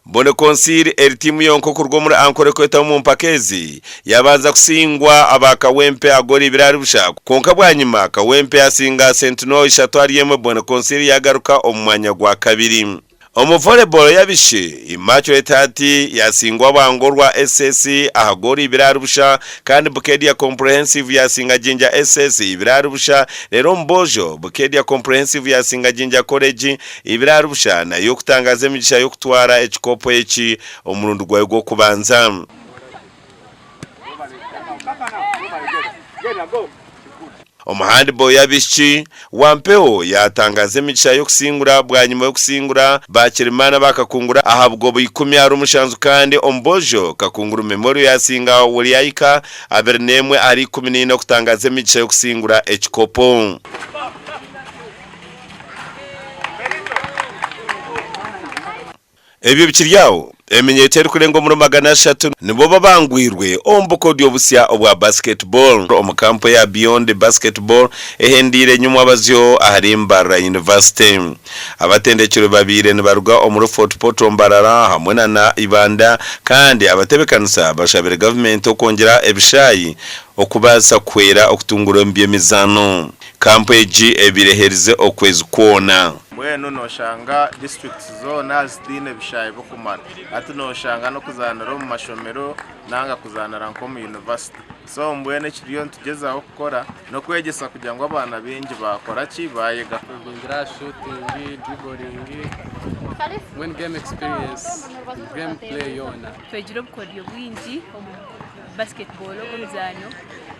Bone Consil eri tiimu yonka okuruga omuri Ankole kwetaho omu mpaka ezi, yabanza kusingwa aba Kawempe aha goolo ibiri ahari busha kwonka bwanyima Kawempe yasinga Sentinel ishatu ahari emwe Bone Consil yagaruka omu mwanya gwa kabiri. Omu volleyball y'abaishiki, Immaculate Heart yasingwa Bwangorwa SS aha goolo ibiri ahari busha kandi Bukedea Comprehensive yasinga Jinja SS ibiri ahari busha reero omu boojo, Bukedea Comprehensive yasinga Jinja College ibiri ahari busha nayo okutangaza emigisha y'okutwara ekikopo eki omurundi gwayo gw'okubanza. Omu handball y'abaishiki, Wampeho yaatangaza emigisha y'okusingura bwanyima y'okusingura Bakirimaani aba Kakunguru aha bugoba ikumi ahari omushanju kandi omu boojo, Kakunguru Memorial yaasinga Wulyayika 21 ahari 14 okutangaza emigisha y'okusingura ekikopo. Ebyo bikiri aho, eminyeeto erikurenga omuri 300 nibo babangwirwe omu bukodyo busya obwa basketball omu kampu eya Beyond Basketball ehendeire enyimwabazyo ahari Mbarara University. Abatendekirwe babaire nibaruga omuri Fort Portal, Mbarara hamwe na Ibanda kandi abatebekanisa bashabire gavumenti okwongyera ebishaayi okubaasa kuhwera okutungura omu by'emizaano. Kampu egi ebaire eherize okwezi kwona. Mbwenu noshanga disiturikiti zoona zitaine bishaayi birikumara. Hati noshanga n'okuzaanira omu mashomero nanga kuzaanira nk'omu yunivasite. So mbwenu ekituriyo nitugyezaho kukora n'okwegyesa kugira ngu abaana baingi baakora ki? Baayega. Twegyera aha shooting, dribbling, mbwenu game experience, game play yoona. Twegire obukodyo bwingi omu basketball ogu omuzaano,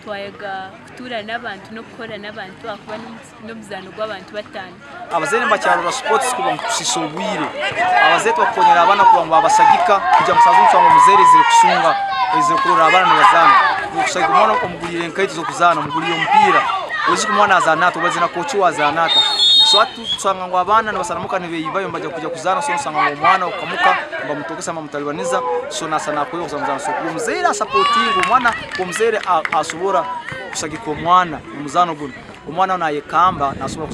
twayega kutuura n'abantu n'okukora n'abantu ahakuba n'omuzaano gw'abantu batano. Abazaire nibakyarora sports kuba ngu kusisa obwire. Abazaire tibakukonyera abaana kuba ngu babasagika kugira ngu saaha zinu tusanga omuzaire aizire kusunga, aizire kurora abaana nibazaana. Iwe kusagika omwana omuguriire enkaito z'okuzaana, omuguriire omupiira, oijuke omwana azaana ata, obaze na kooki we azaana ata. So hati tusanga ngu abaana nibasaramuka nibeyibayo nibajya kujya kuzaana so osanga ngu omwana okamuka nibamutokesa nibamutalibaniza so naasa nakweyongyera kuza muzaano. So omuzaire asapotinge omwana, omuzaire asobora kusagika omwana omu muzaano gunu, omwana naayekamba nasobora.